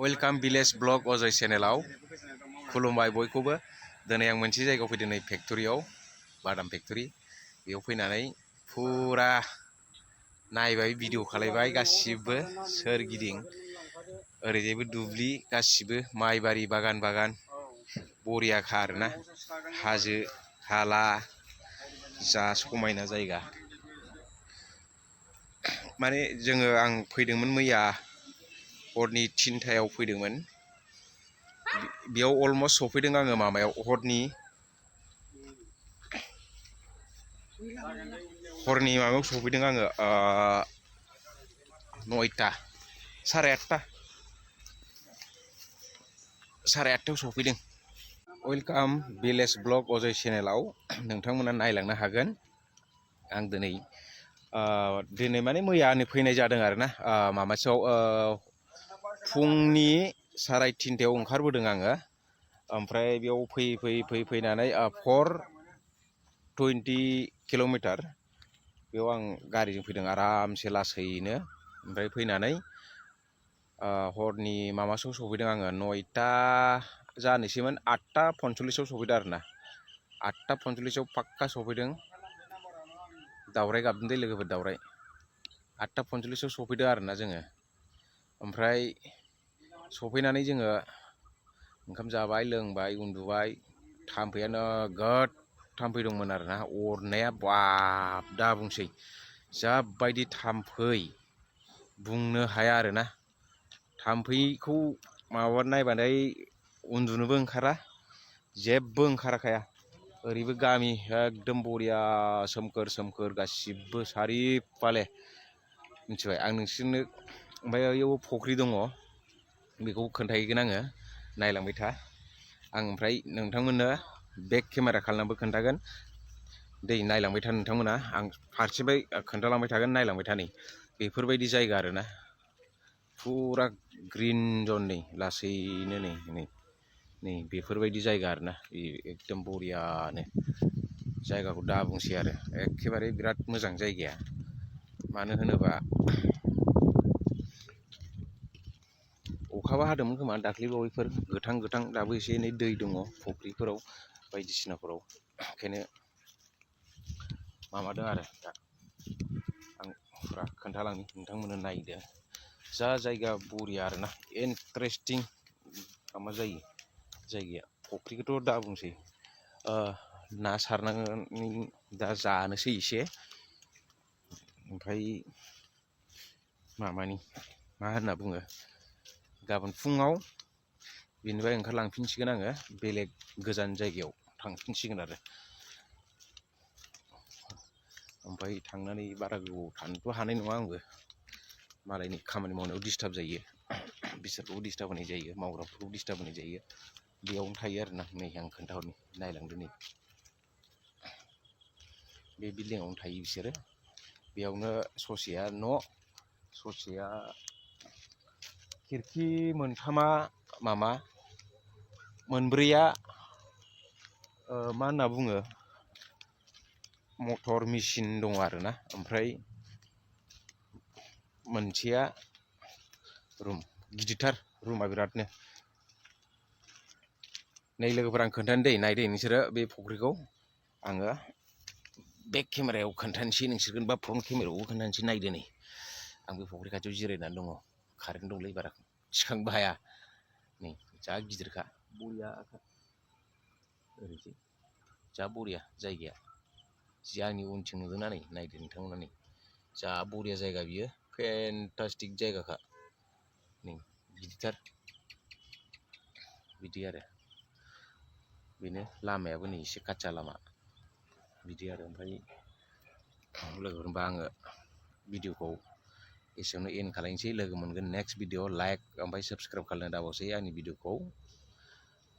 Welcome village blog Ajay चेनेलाव खुलुमबाय बयखौबो। दिनै आं मोनसे जायगायाव फैदों, नै फेक्टरियाव, बादाम फेक्टरि। बेयाव फैनानै फुरा नायबाय, भिडिअ खालायबाय गासिबो सोरगिदिं। ओरैजायबो दुब्लि, गासिबो माइबारि, बागान बागान बरियाखा आरोना। हाजो हाला, जा समायना जायगा। माने आं फैदोंमोन मैया हरनि 3टायाव फैदोंमोन। बेयाव अलमस्ट सफैदों आङो माबायाव हरनि माबायाव सफैदों आङो 9टा, साराय 8टायाव सफैदों। वेलकाम विलेज ब्लग अजय चेनेलाव नोंथांमोना नायलांनो हागोन। आं दिनै माने मैयानो फैनाय जादों आरोना। माबासोआव फुंनि 3:30टायाव ओंखारबोदों आङो। ओमफ्राय बेयाव फैनानै 420 किल'मिटार बेयाव आं गारिजों फैदों आरामसे लासैनो। ओमफ्राय फैनानै हरनि माबासोआव सफैदों आङो, 9टा जानोसैमोन, 8:45आव सफैदों आरोना। 8:45आव पाक्का सफैदों। दावराय गाबदों दे लोगोफोर, दावराय। 8:45आव सफैदों आरोना जोङो। ओमफ्राय सफैनानै जोङो ओंखाम जाबाय, लोंबाय, उन्दुबाय। थाम्फैया नोगोद थाम्फै दंमोन आरोना, अरनाया बाब दा बुंसै। जाबायदि थाम्फै बुंनो हाया आरोना। थाम्फैखौ नायबाथाय उन्दुनोबो ओंखारा, जेबो ओंखारखाया। ओरैबो गामि एकदम बरिया, सोमखोर सोमखोर गासिबो सारिफाले, मिथिबाय। आं नोंसोरनो ओमफ्राय बेयाव फुख्रि दङ, बेखौ खोन्थाहैगोन आङो, नायलांबाय था। आं ओमफ्राय नोंथांमोननो बेक केमेरा खालामनानैबो खोन्थागोन। दै नायलांबाय था नोंथांमोना, आं फारसेनिफ्राय खोन्थालांबाय थागोन, नायलांबाय था। नै बेफोरबायदि जायगा आरोना, फुरा ग्रिन जन, नै लासैनो नै बेफोरबायदि जायगा आरोना। एकदम बरियानो जायगाखौ दा बुंसै आरो, एखेबारे बिराद मोजां जायगाया। मानो होनोबा अखाबो हादोंमोन खोमा दाख्लै बावैफोर, गोथां गोथां दाबो एसे एनै दै दङ फुख्रिफोराव बायदिसिनाफोराव। ओंखायनो माबादों आरो दा आं फुरा खोन्थालांनि, नोंथांमोननो नायदो। जा जायगा बरिया आरोना, इन्टारेस्टिं माबा जायो जायगाया। फुख्रिखौथ' दा बुंसै, ना सारनानै दा जानोसै एसे। ओमफ्राय मा होनना बुङो, गाबोन फुङाव बेनिफ्राय ओंखारलांफिनसिगोन आङो, बेलेग गोजान जायगायाव थांफिनसिगोन आरो। ओमफ्राय थांनानै बारा गोबाव थानोथ' हानाय नङा आंबो, मालायनि खामानि मावनायाव डिस्टार्ब जायो, बिसोरखौबो डिस्टार्ब होनाय जायो, मावग्राफोरखौबो डिस्टार्ब होनाय जायो। बेयावनो थायो आरोना। नै आं खोन्थाहरनि, नायलांदो। नै बे बिल्डिंआवनो थायो बिसोरो। बेयावनो ससेया न', ससेया खिरखि मोनथामा मोनब्रैया मा होनना बुङो, मटर मेचिन दङ आरोना। ओमफ्राय मोनसेया रुम, गिदिरथार रुमा बिरादनो। नै लोगोफोर आं खोन्थानो दै, नायदो नोंसोरो बे फुख्रिखौ। आङो बेक केमेरायाव खोन्थानोसै, नोंसोरखौ बा फ्रन्ट केमेरायावबो खोन्थानोसै। नायदो नै, आं बे फुख्रि खाथियाव जिरायनानै दङ। कारेन्ट दंलै, बारा थिखांबो हाया। नै जा गिदिरखा, बरियाखा। ओरैजाय जा बरिया जायगाया। जि आंनि उनथिं नुदोंना, नै नायदो नोंथांमोना। नै जा बरिया जायगा बियो, फेन्टास्टिक जायगाखा। नै गिदिरथार, बिदि आरो। बेनो लामायाबो नै एसे काच्चा लामा, बिदि आरो। ओमफ्राय लोगोफोर, होनबा आङो भिडिअखौ एसेयावनो एन्ड खालामनोसै। लोगो मोनगोन नेक्स्ट भिडिअ। लाइक ओमफ्राय साबस्क्राइब खालामनो दाबावसै आंनि भिडिअखौ।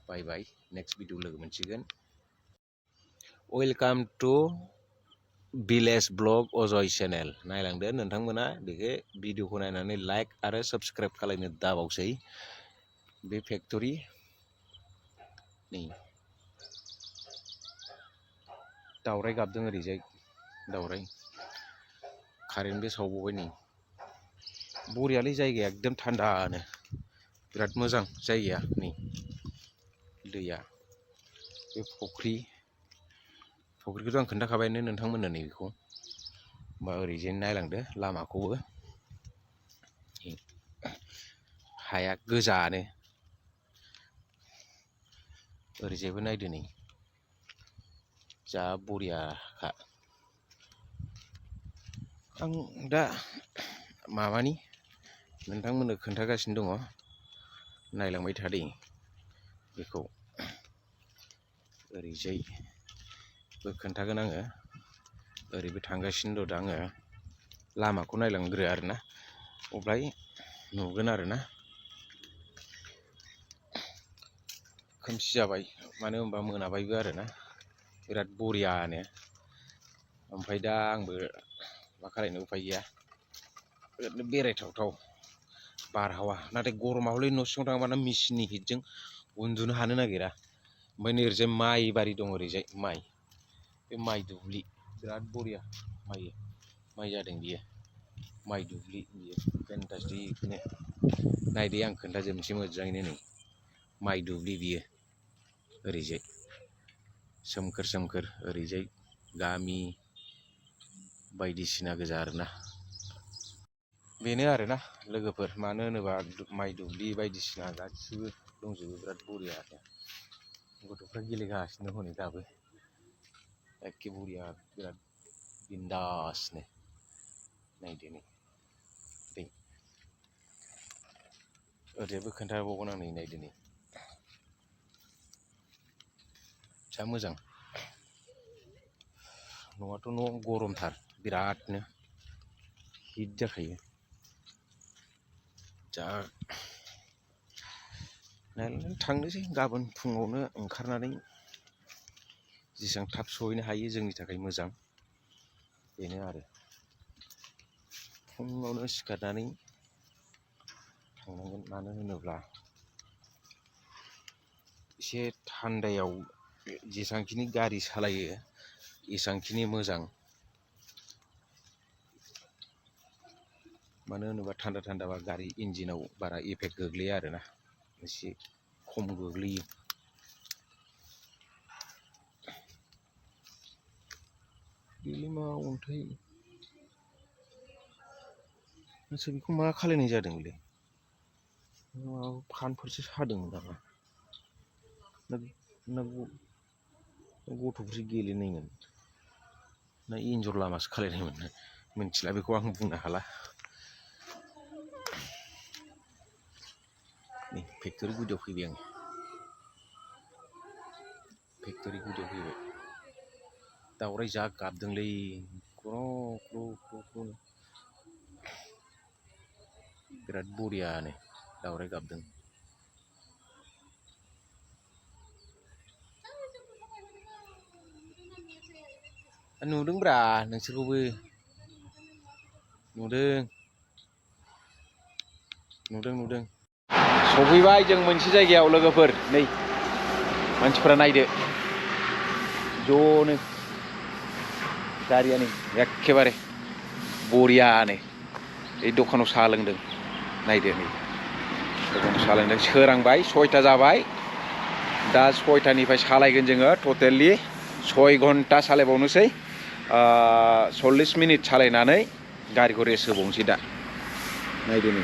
बाय बाय, नेक्स्ट भिडिअ लोगो मोनसिगोन। Welcome to village blog Ajay channel. नायलांदो नोंथांमोना, बेखौ भिडिअखौ नायनानै लाइक आरो साबस्क्राइब खालामनो दाबावसै। बे फेक्टरि, नै दावराय गाबदों ओरैजाय, दावराय। कारेन्टबो सावबावबाय। नै बरियालै जायगाया, एकदम थान्दानो। बिराद मोजां जायगाया नै दैया बे फुख्रिखौथ' आं खोन्थाखाबायनो नोंथांमोननो नैबेखौ होमबा ओरैजाय नायलांदो लामाखौबो हाया गोजानो ओरैजायबो नायदो नै जा बरियाखा आं दा माबानि नोंथांमोननो खोन्थागासिनो दङ नायलांबाय थादो बेखौ ओरैजायबो खोन्थागोन आङो ओरैबो थांगासिनो दं दा आङो लामाखौ नायलांग्रो आरोना अब्लाय नुगोन आरोना खोमसि जाबाय मानो होनबा मोनाबायबो आरोना बिराद बरियानो ओमफ्राय दा आंबो मा खालायनो उफाय गैया ओरैनो बेरायथावथाव बारहावा नाथाय गरमा हले न' सिङाव थांबाना मेचिननि हिटजों उन्दुनो हानो नागिरा ओमफ्राय नै ओरैजाय माइ बारि दं ओरैजाय बे माइ दुब्लि बिराद बरिया माइ जादों बियो माइ दुब्लि बियो फेन्टास्टिकनो नायदो आं खोन्थाजोबनोसै मोजाङैनो नै माइ दुब्लि बियो ओरैजाय सोमखोर सोमखोर ओरैजाय गामि बायदिसिना गोजा आरोना बेनो आरोना लोगोफोर मानो होनोबा माइ दुब्लि बायदिसिना गासिबो दंजोबो बिराद बरिया गथ'फ्रा गेलेगासिनो हनै दाबो एखे बरिया बिराद बिन्दासनो नायदो नै दै ओरैजायबो खोन्थाबावगोन आं नै नायदो नै जा मोजां न'आथ' न' गरमथार बिरादनो हिट जाखायो जा नायनानै थांनोसै गाबोन फुङावनो ओंखारनानै जेसेबां थाब सहैनो हायो जोंनि थाखाय मोजां बेनो आरो फुङावनो सिखारनानै थांनांगोन मानो होनोब्ला एसे थान्दायाव जेसांखिनि गारि सालायो एसांखिनि मोजां मानो होनोबा थान्दा थान्दाबा गारि इन्जिनाव बारा इफेक्ट गोग्लैया आरोना एसे खम गोग्लैयो बिलिमा अन्थाइ आच्छा बेखौ मा खालायनाय जादोंलै फानफोरसो सादोंमोन नामा ना गथ'फोरसो गेलेनायमोन ना एन्जर लामासो खालायनायमोन मिन्थिला बेखौ आं बुंनो हाला नै फेक्टरि गुदियाव फैबाय आं फेक्टरि गुदियाव फैबाय दावराय जा गाबदोंलै ग्र' ग्र' ग्र' बिराद बरियानो दावराय गाबदों नुदोंब्रा नोंसोरखौबो नुदों सफैबाय जों मोनसे जायगायाव लोगोफोर नै मानसिफोरा नायदो ज'नो गारियानो एखेबारे बरियानो बे दखानाव साहा लोंदों नायदो नै दखानाव साहा लोंदों सोरांबाय 6टा जाबाय दा 6टानिफ्राय सालायगोन जोङो टटेलि 6 घन्टा सालायबावनोसै 40 मिनिट सालायनानै गारिखौ रेस्ट होबावनोसै दा नायदो नै